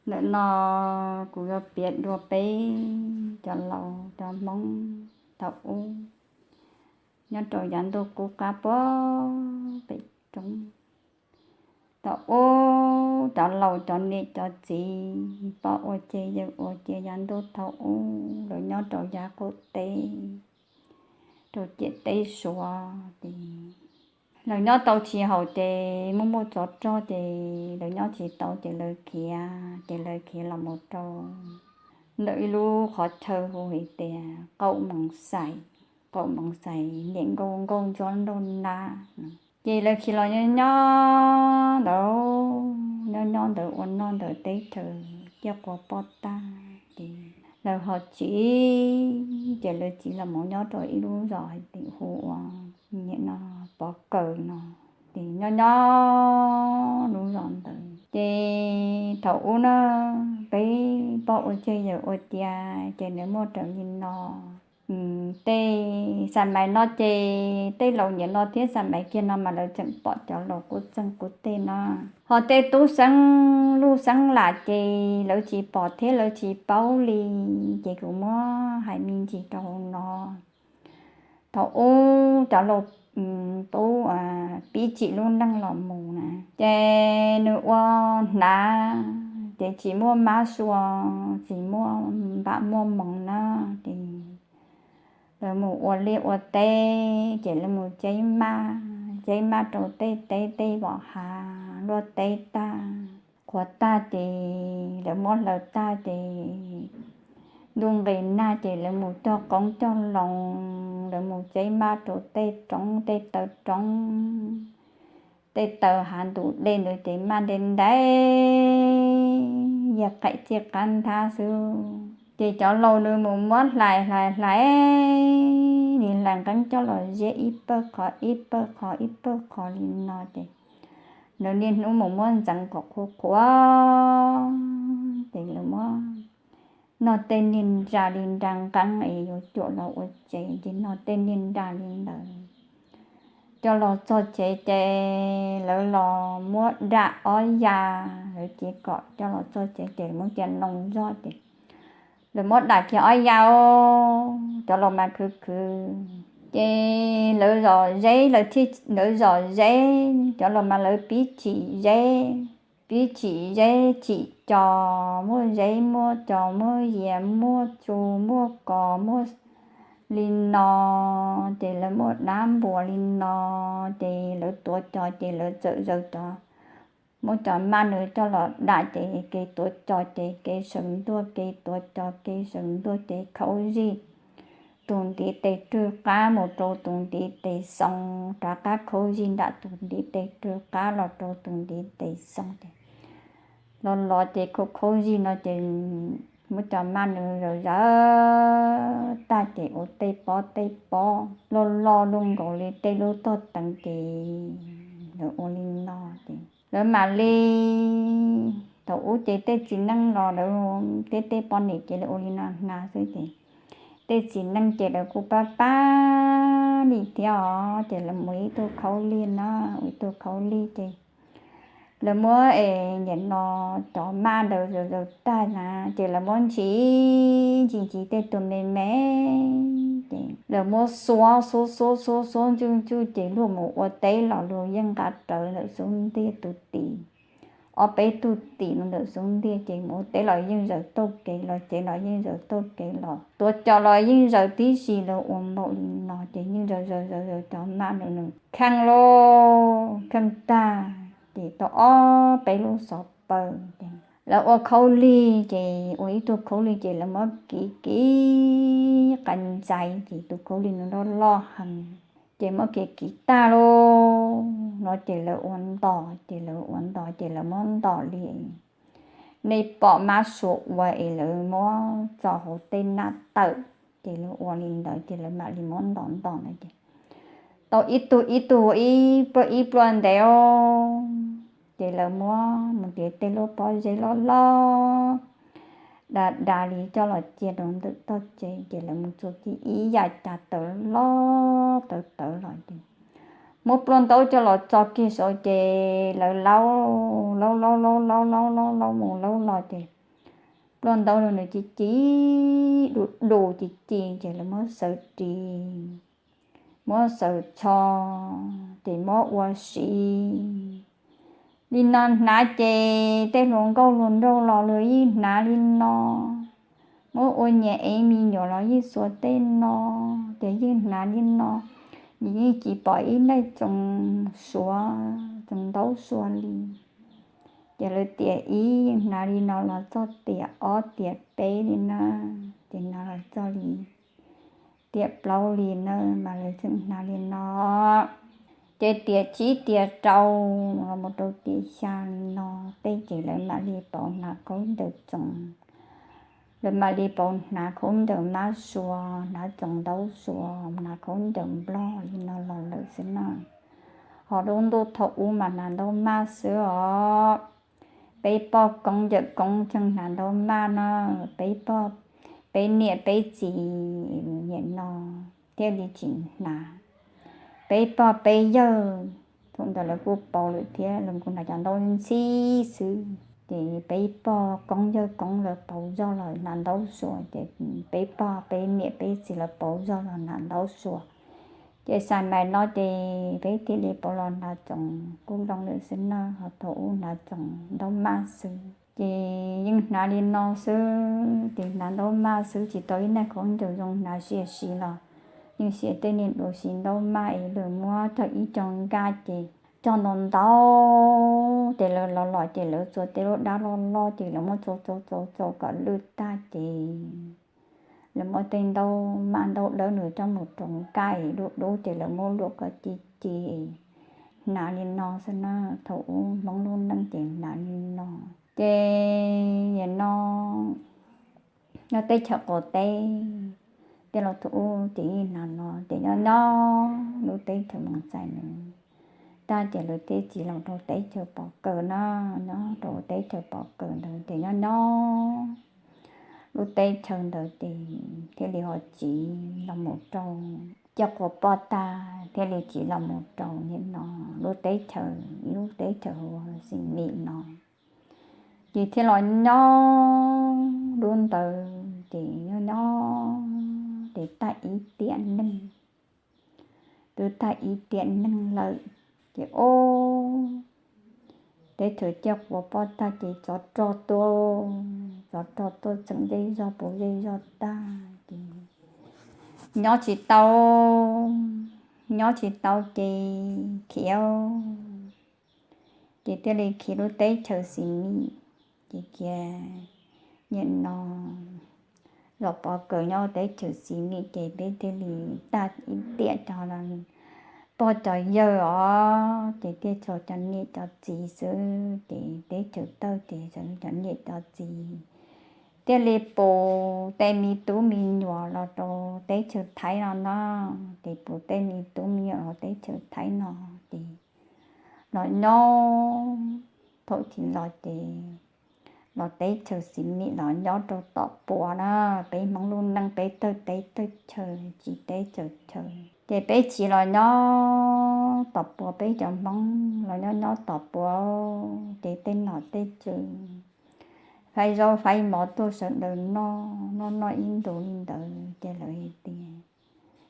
Ntawm no kuv yuav piav dua peb cov laus cov Hmoob thaum ub nyob rau yav ntuj qub qab puag pem roob. Thaum ub cov laus cov niam cov txiv pog ua ceg yawg ua ceg yav ntuj thaum ub lawv nyob rau yav qaum teb, rau ciam teb Suav ces lawv nyob tau tsis haum ces muaj muaj tsov rog ces lawv nyob tsis tau ces lawv khiav, ces lawv khiav los mus rau ntawm ib lub qhov chaw hu hais tias Qaum Moos Xais. Qaum Moos Xais niam nkauj nkauj ntsuab nraug nab no. Ces lawv khiav los nyob nyob ntawd, nyob nyob ntawd ua noj ntawm teb chaws ciaj quas poj tag ces lawv ho tsiv, ces lawv tsiv los mus nyob rau ib lub zos hais tias hu ua niam no Pov Kaws no. Ces nyob nyob lub zos ntawd ces thaum ub na, peb pog ua ceg yawg ua ceg ces nws muaj raws li no. Tej xa mais no ces tej laus niam no thiab xa mais kiag no mas lawv tseem pom cov laus qub txeeg qub teg no. Ho tej tub xeeb luj xeeb lam ces lawv tsis pom thiab lawv tsis paub li, ces kuv muab hais me ntsis rau hauv no. Thaum ub cov laus tub pib tsim lub neej los mus na, ces nws ua hnav ces tsis muaj mab sua, tsis muaj npam muaj moov na, ces lawv mus ua liaj ua teb ces lawv mus ceb maj, ceb maj rau tej teb tej vom hav luaj teb tag, qhuav tag ces lawv muab hlawv tag ces ntuj nqis nag ces lawv mus cog qoob cog loo, lawv mus ceb maj rau tej roob tej taw roob, tej taw hav ntus dej ntawd ces maj ntev ntev, yog qaim txij qab nthab xwb. Ces cov laus nws mus muab hlais hlais hlais li hlais nqeeb coj los ziab ib pawg qhov ib pawg qhov ib pawg qhov li no ces lawv niaj hnub mus muab ntxeev kom qhuav qhuav ces lawv muab noj tej niag nra li nra nqeeb es yuav cuam los ua tsev ces noj tej niag nra li ntawd. Coj los txog tsev ces lawv los muab dam ob ya, lawv ces kom coj los txog tsev ces muab cia noo zog ces lawv muab dam kiag ob ya, cov laus mas khwv khwv ces lawv zom zeb, lawv zom zeb, cov laus mas lawv pib tsim zeb, pib tsim zeb tsim cos, muaj zeb muaj cos muaj yias muaj tsu muaj kos muaj li no, ces lawv muaj dab npuas li no, ces lawv tuav cos ces lawv txawm zaws cov, muab cov maj nws coj los dam ces kev tuav cos ces kev sawv ntuag, kev tuav cos kev sawv ntuag ces khaub zig tus ntiv tes rwg qab mus rau tus ntiv tes xoo, rov qab khaub zig nram tus ntiv tes rwg qab los rau tus ntiv tes xoo ces los los ces khaub khaub zig no ces muab cov maj nws zaws zaws tag ces ua tej pob tej pob loj loj luj nkaus li tej lub tog teev ces lawv ua li no ces lawv mam li, thaum ub ces tej txiv neej los lawv thiab tej poj niam ces lawv ua li no hnav xwb ces tej txiv neej ces lawv kuj pab pab li thiab os ces lawv mus ib tug khaub lig na, ua ib tug khaub lig ces lawv muab es niam no cov maj ntawd zaws zaws tag na ces lawv muab ntsis ntsis ntsis tej tus me me ces lawv muab xuab xuab xuab xuab xuab ntsuj ntsuj ces luag mus ua teb los luag yeej nqa rawv ntawm xub ntiag tus tim, ob peb tug tim no ntawm xub ntiag ces mus ua teb los yeej zaws tauj kev los tsev los yeej zaws tauj kev los tuav cos los yeej zaws tib si, lawv ua npaum li no ces yeej zaws zaws zaws zaws cov maj ntawd nws kheej lauj, kheej tag ces tau ob peb lub xov paws ces lawv ua khaub lig ces ua ib tug khaub lig ces lawv muab kiv kiv qas ntsais ces tus khaub lig nws loj loj heev ces muab kiv kiv tag lauj no ces lawv ua ntos ces lawv ua ntos ces lawv muab ntos li nej pom mab sua ua es lawv muab tso hauv tej naj tawm ces lawv ua li ntawd ces lawv mam li muab ntos ntos ntawd ces tau ib tug ib tug ib pluaj ib pluaj ntev os ces lawv muab mus ntiav tej lub pob zeb loj loj da da li coj los cia rau ntawm tog tsev ces lawv mus txua kiag ib yam cas tawv loj tawv tawv los ces muab pluaj ntaub coj los txo kiag saud ces lawv laub laub laub laub laub laub mus laub los ces Ploj ntaub rau nws ci ci, du du ci ci ces lawv muab xaws ris, muab xaws tsho, ces muab ua si. Li no hnav ces tej hluas nkauj hluas nraug los luag yeej hnav li no, muab ua nyias ev me nyuam los yeej xuas tej no, ces yeej hnav li no. Nws yeej tsis pom ib neeg tsoos suav, tsoos ntaub suav li. Ces lawv tiam ib yeej hnav li no los txog tiam ob tiam peb li na, ces hnav los txog li tiam plaub li na mas lawv tseem hnav li no. Ces tiam tsib tiam rau los mus rau tiam xya li no, tej ces lawv mam li pauv hnav khaub ncaws tsoos, lawv mam li pauv hnav khaub ncaws mab suav, hnav tsoos ntaub suav, hnav khaub ncaws nplog li no los lawm xwb na. Ho lub ntuj thaum ub mas hnav ntaub maj xwb os. Peb poj koob yawm koob tseem hnav ntaub maj na, peb poj, peb niam peb txiv niam no thiaj li tsis hnav. Peb poj peb yawg thaum ntawd lawv kuj pauv lawm thiab, lawv kuj hnav cov ntaub ntxhib xwb. Ces peb poj koob yawg koob lawv pauv zog los hnav ntaub suav, ces peb poj peb niam peb txiv lawv pauv zog los hnav ntaub suav. Ces xav mais no ces peb thiaj li pauv los hnav tsoos kuj zoo lawm xwb na, ho thaum ub hnav tsoos ntaub maj xwb. Ces yeej hnav li no xwb, ces hnav ntaub maj xwb tsis tau ib neeg khaub ncaws zoo hnav, sia siv los yeej siv tej niag duav siv ntaub maj es lawv muab cog ib co nkaj ces cog ntau ntau, ces lawv los los ces lawv txua tej lub dab loj loj ces lawv muab txua txua txua txua kom lwj tag ces lawv muab tej ntaub maj ntaub dawb nws coj mus rau nkaj dub dub ces lawv muab luam kom ci ci, hnav li no xwb na. Thaum ub Hmoob lub neej ces hnav li no. Ces nim no nyob teb chaws qaum teb, tej laus thaum ub ces yeej hnav no ces nyob nyob lub teb chaws Moos Xais no tag ces lawv thiaj tsiv los rau teb chaws Pov Kawm na. Nyob rau teb chaws Pov Kawm ntawd ces nyob nyob lub teb chaws ntawd ces thiaj li ho tsiv los mus rau, coj quas poj tag thiaj li tsiv los mus rau nim no lub teb chaws, ib lub teb chaws hu ua Xis Mis no. Ces thiaj los nyob lub ntawd ces nyob nyob ces tag ib tiam neeg, twb tag ib tiam neeg lawm ces ob teb chaws coj quas poj tag ces tsov rog tuaj, tsov rog tuaj txeem zej zog puv zej zog tag ces nyob tsis tau, nyob tsis tau ces khiav, ces thiaj li khiav lub teb chaws Xis Mis, ces khiav nim no los Pov Kawm nyob teb chaws Xis Mis ces peb thiaj li tag ib tiam cov pog cov yawg os, ces thiaj tso cov niam cov txiv xwb, ces teb chaws tawg ces cov niam cov txiv thiaj li pus tej me tub me nyuam los rau teb chaws Thaib no no, ces pus tej me tub me nyuam los teb chaws Thaib no, ces los nyob thaum chiv los ces los teb chaws Xis Mis los nyob rau tom Puas na. Peb Hmoob lub neej peb tawg teb tawg chaw tsiv teb tsaws chaw, ces peb tsiv los nyob tom Puas, peb cov Hmoob los nyob nyob tom Puas, ces tej nom tej tswv faib zaub faib mov tuaj sawv daws noj noj noj ib ntus li ntawd ces lawv hais tias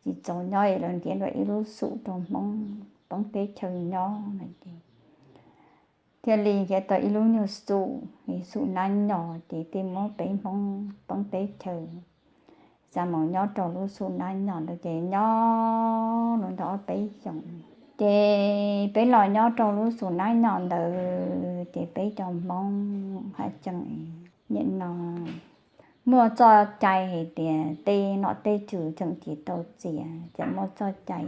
tsis txaus nyob es lawv nrhiav dua ib lub xum rau Hmoob poob teb chaws nyob no ces thiaj li nrhiav tau ib lub nyuag xum, xum nab nyos ces thiaj muab peb Hmoob poob teb chaws xa mus nyob rau lub xum nab nyos ntawd ces nyob los ntawm ob peb xyoos. Ces peb los nyob rau lub xum nab nyos ntawd ces peb cov Hmoob haj tseem nim no muaj txoj cai hais tias tej nom tej tswv tseem tsis tau txiav, tseem muaj txoj cai,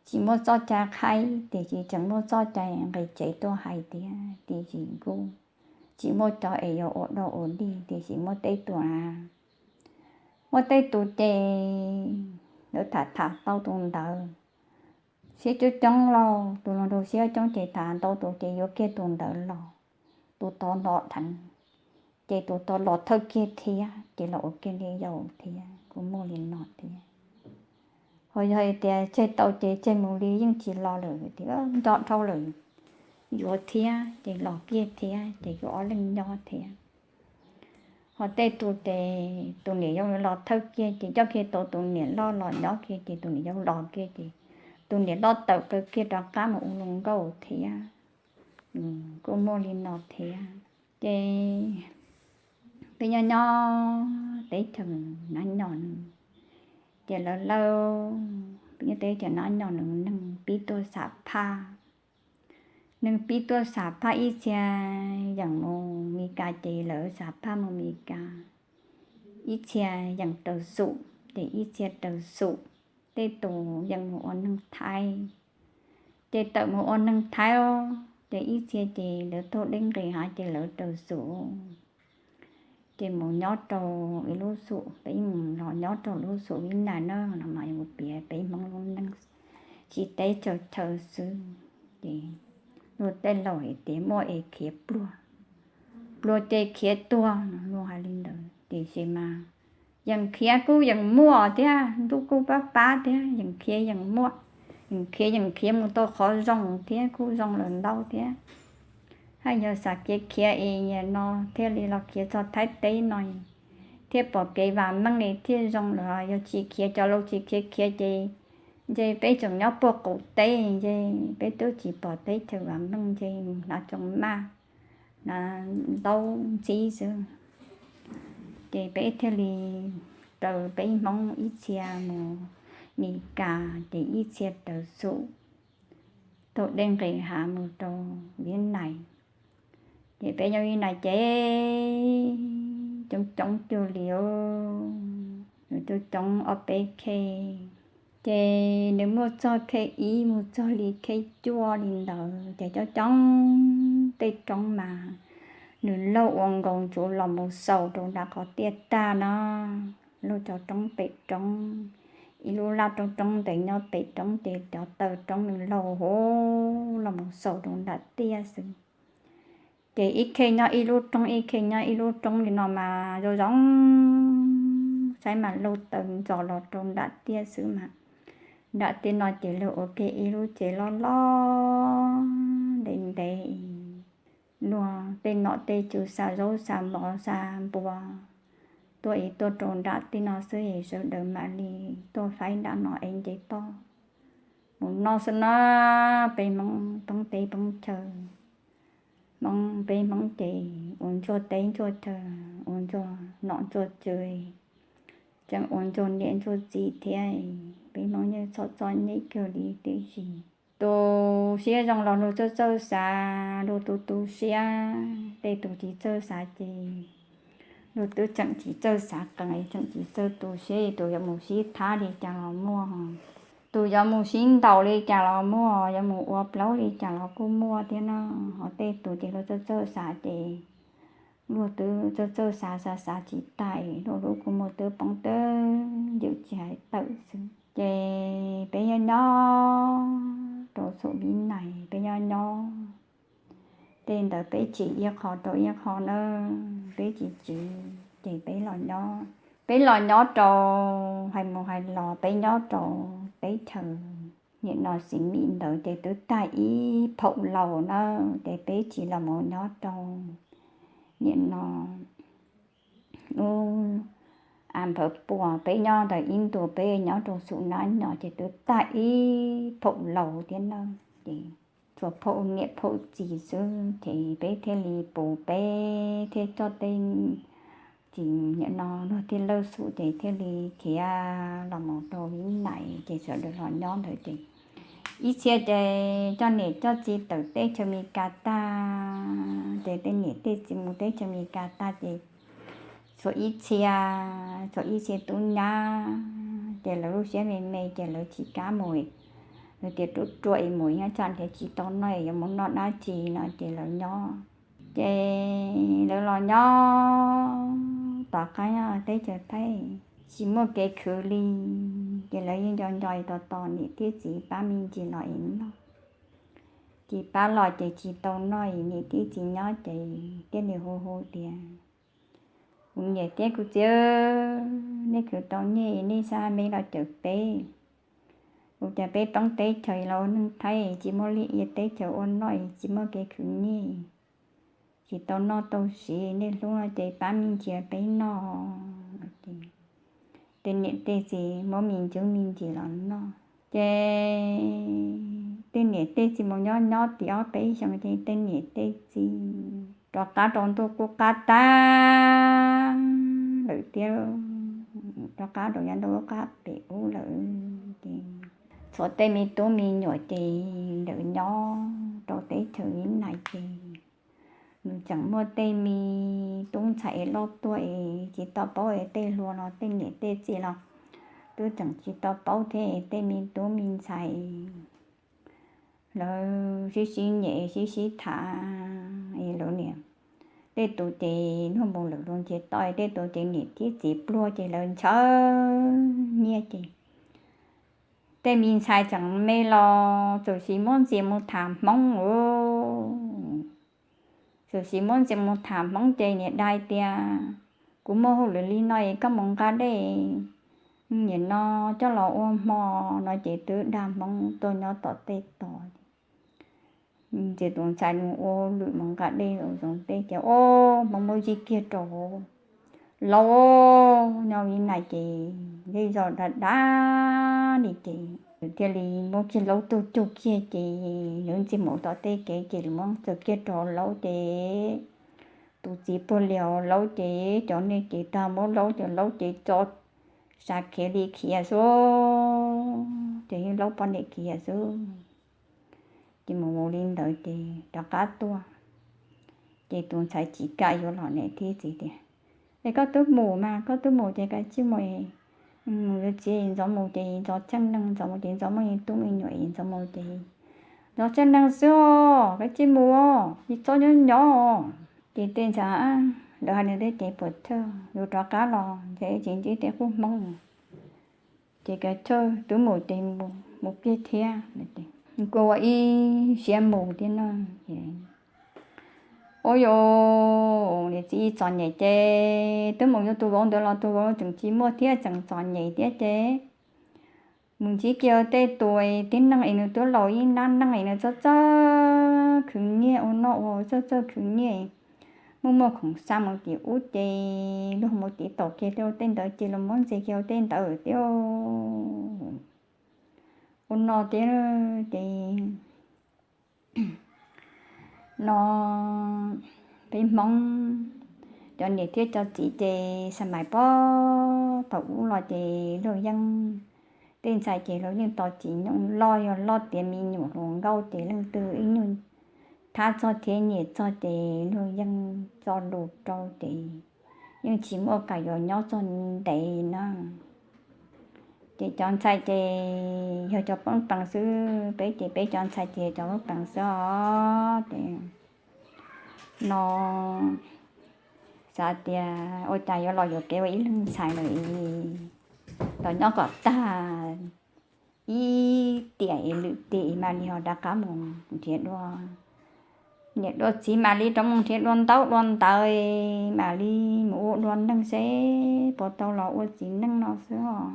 tsis muaj txoj cai qhaib, tiam sis tseem muaj txoj cai nqis tsev tuaj hais tias tiam sis kuj tsis muaj cov es yuav ua dog ua dig, tiam sis muaj tej tus na, muaj tej tus ces lawv tham tham tau tus ntawd siab coob coob lauj, tus hluas nraug siab coob ces tham ntau tus ces yuav kiag tus ntawd los, tus tod los dheev, ces tus tod los thawj kiag thiab ces los ua kiag li yau thiab, kuj muaj li no thiab. Ho yog hais tias tseg tau ces tseg mus li yeej tsis los lawm, tias nco dhau lawm, yuav thiab ces los kiag thiab ces yuav ob leeg nyob thiab. Ho tej tus ces tus niam yau los thawj kiag ces coj kiag tau tus niam loj los nyob kiag ces tus niam yau los kiag ces tus niam loj tawm plaws kiag rov qab mus ua hluas nkauj thiab. Kuj muaj li no thiab. Ces peb nyob nyob teb chaws Nab Nyom no, ces lawv lawv, peb nyob teb chaws Nab Nyom no neeg pib tuaj xam phaj. Neeg pib tuaj xam phaj ib txhia yeem mus Mes Kas ces lawv xam phaj mus Mes Kas, ib txhia yeem raws xum ces ib txhia raws xum. Tej tus yeem mus ua neeg Thaib ces tawm mus ua neeg Thaib os, ces ib txhia ces lawv taug dej nqis hav ces lawv raws xum ces mus nyob rau ib lub xum, peb mus los nyob rau lub xum Vib Nais na, no mas yus piav peb Hmoob lub neej tsis teb chaws chaw xwb. Ces luag tej laus hais tias muaj es khiav pluag, pluag ces khiav tuag no, luag hais li ntawd. Tiam sis mas yeem khiav kuj yeem muaj thiab, ntuj kuj pab pab thiab, yeem khiav yeem muaj, yeem khiav yeem khiav mus tau qhov zoo thiab kuj zoo lawm ntau thiab. Haj yog xav khiav khiav es no thiaj li los khiav txog Thaib teb no thiaj pom kev vam meej li thiaj zoo lawm. Yog tsis khiav, cov laus tsis khiav khiav ces ntshe peb tseem nyob puag qaum teb, ntshe peb twb tsis pom teb chaws vam meej, ntshe hnav tsoos maj, hnav ntaub ntxhib xwb. Ces peb thiaj li raws peb Hmoob ib txhia mus Mes Kas ces ib txhia raws xum taug dej nqis hav mus rau Vib Nais. Ces peb nyob Vib Nais ces coob coob cuag li, nws coob coob ob peb khej. Ces nws muaj txog khej ib mus txog li khej cuaj li ntawd ces coob coob tej roob mas nws laug ua nkaus ntsuav los mus xaus rau nram qhov tiaj tag no. Laug cov roob pem roob, ib lub laj roob roob ntev nyob pem roob ces cov taw roob nws laug hov los mus xaus rau nram tiaj xwb. Ces ib khej nyob ib lub roob, ib khej nyob ib lub roob li no mas zoo zoo, saib mas laug taw ntxos los rau nram tiaj xwb mas. Nram tiaj no ces luag ua kiag ib lub tsev loj loj ntev ntev, luag tej nom tej tswv xa zaub xa mov xa npua tuaj es tuaj rau nram tiaj no xwb es sawv daws mam li tuaj faib nram no es nce toj mus noj xwb na. Peb Hmoob poob teb poob chaw, Hmoob, peb Hmoob ces ua ntsuag teb ntsuag chaw, ua ntsuag nom ntsuag tswv, tseem ua ntsuag niam ntsuag txiv thiab. Peb Hmoob yeej txom txom nyem kawg li tib si. Tus siab zoo los luag txawj txawj xav, luag tu tu siab, tej tus tsis txawj xav ces luag twb tseem tsis txawj xav qees, tseem tsis txawj tu siab, tus yuav mus sib thab li cas los muaj, tus yuav mus sib ntaus li cas los muaj, yuav mus ua plaub li cas los kuj muaj thiab no. Ho tej tus ces luag txawj txawj xav ces luag twb txawj txawj xav xav xav tsis tag, luag lub kua muag twb poob twb ywm tsis hais tawm xwb. Ces peb nyob nyob rau xum Vib Nais, peb nyob nyob tej ntawd peb tsim ib qho rau ib qho na, peb tsis tsiv ces peb los nyob, peb los nyob rau, hais mus hais los peb nyob rau teb chaws nim no Xiv Mim ntawd ces twb tag ib phaum laus na, ces peb tsis los mus nyob rau nim no lub A Nphawv Puas, peb nyob ntawd ib ntus, peb nyob rau xum Nab Nyom ces twb tag ib phaum laus thiab na. Ces tsuas phaum niam phaum txiv xwb ces peb thiaj li pus, peb thiaj coj tej txiv nim no luag thiaj lawj xum ces thiaj li khiav los mus rau Vib Nais ces sawv daws los nyob ntawd ces ib txhia ces coj niam coj txiv tawm teb chaws Amelikas tag, ces tej niam tej txiv mus teb chaws Amelikas tag ces tshuav ib txhia, tshuav ib txhia tub nyab ces lawv lub siab me me ces lawv tsis kam mus, lawv tias ruam ruam es mus nyob tsam nrhiav tsis tau noj es yuav mus noj dab tsi no ces lawv nyob. Ces lawv los nyob tom qab teb chaws Thaib tsis muaj kev khwv li, ces lawv yeej nco nco tos tos niam thiab txiv pab me ntsis los es noj. Tsis pab los ces tsis tau noj es niam thiab txiv nyob ces thiaj li hu hu tias, kuv niam thiab kuv txiv, nej khwv tau nyiaj es nej xa me los cawm peb. Ua cas peb poob teb chaws los ua neeg Thaib tsis muaj lij ia teb chaws ua noj es tsis muaj kev khwv nyiaj, tsis tau noj tau siv, nej hlub no ces pab me ntsis peb noj. Ces tej niam tej txiv muab me ntsis me ntsis los noj. Ces tej niam tej txiv mus nyob nyob tau ob peb xyoos ces tej niam tej txiv rov qab rau ntuj qub qab tag lawm thiab, rov qab rau yav ntuj qub qab pem ub lawm. Ces txhua tej me tub me nyuam ces lawv nyob rau teb chaws Vib Nais ces nws tseem muaj tej me tub ntxhais es loj tuaj es tsis tau paub es tej hluas los tej niam tej txiv los twb tseem tsis tau paub thiab es tej me tub me ntxhais lawv sib sib nyem sib sib tham es lawv niam, tej tus ces luag mus lawm luag ntsiag to, tej tus ces niam thiab txiv pluag ces lawv ntshaw nyiaj ces tej me ntxhais tseem me los txawm sis muab ntxias mus tham Hmoob. Txawm sis muab ntxias mus tham Hmoob ces niam dag tias, kuv muaj hauj lwm li no es koj mus nqa dej nim no coj los ua hmo no ces twb dag Hmoob tuaj nyob tom tej tos. Ces tus ntxhais nws ua lwm mus nqa dej los zoo tej ces o, Hmoob muab zij kiag rau laub nyob Vib Nais ces zej zog dav dav li ces nws thiaj li muab kiag laub tuaj cug kiag ces nws ntxias mus tom tej kev ces lawv muab txaws kiag rau laub ces tus txiv puag lias laub ces cov niag ces tag muab laub ces laub ces tso sa khiav li khiav xwb, ces laub poj niam khiav xwb. Ces mus mus li ntawd ces rov qab tuaj, ces tus ntxhais tsis kam yuav los niam thiab txiv tias, es koj twb mus mas, koj twb mus ces koj cia li mus, mus yuav txiv, ntxov mus ces ntxov txheej neeg, ntxov mus ces ntxov muaj tub me nyuam, ntxov mus ces ntxov txheej neeg xwb os, koj cia li mus, tsis txhob nyob nyob. Ces tej ntxhais lawv hais li ntawd ces puas chawj, yuav rov qab los ces tsis ntsib tej qub Hmoob. Ces kav chawj twb mus ces mus kiag thiab. Kuv ua ib siab mus thiab no. Ua yus niam txiv txom nyem ces twb mus yuav tus vauv ntawd los tus vauv tseem tsis muaj thiab tseem txom nyem thiab ces mus ntsib kiag tej tus tib neeg es nws twb laus ib nab neej es nws txawj txawj khwv nyiaj ua noj ua haus, txawj txawj khwv nyiaj, muaj muaj khoom xa mus tim ub ces luag mus tiv taum kiag tej ntawd ces los muab ntxias kiag tej ntawd thiab ua no thiab ces no peb Hmoob cov niam thiab cov txiv ces xa mais pob thaum ub los ces luag yeej, tej ntxhais ces luag yeej tos txiv nyooj loj, yog loj tiav me nyuam hluas nkauj ces leej twg ib nyuag thab txog thiab nyiam txog ces luag yeej txo lus rau ces yeej tsis muaj kam yuav nyob txog ntev na. Ces cov ntxhais ces yog cov poob peev xwb, peb ces peb cov ntxhais ces cov poob peev xwb os. Ces no xav tias ua cas yuav los yuam kev ua ib leeg ntxhais lawm es los nyob kom tag ib tiam es lwm tiam es mam li ho rov qab mus nrhiav dua niam dua txiv, mam li rov mus nrhiav dua ntaub dua ntawv, mam li mus ua dua neeg seb puas tau los ua txiv neej no xwb os.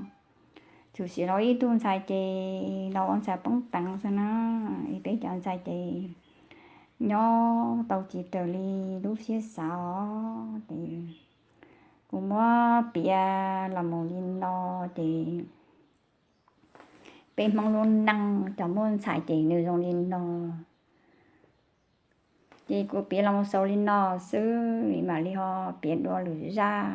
Tshwm sim los ib tug ntxhais ces los ua ntxhais poob peev xwb na. Es peb cov ntxhais ces nyob tau tsis raws li lub siab xav os. Ces kuv muab piav los mus li no ces peb Hmoob lub neej cov muaj ntxhais ces nws zoo li no. Ces kuv piav los mus xaus li no xwb, mam li ho piav dua lwm zaj.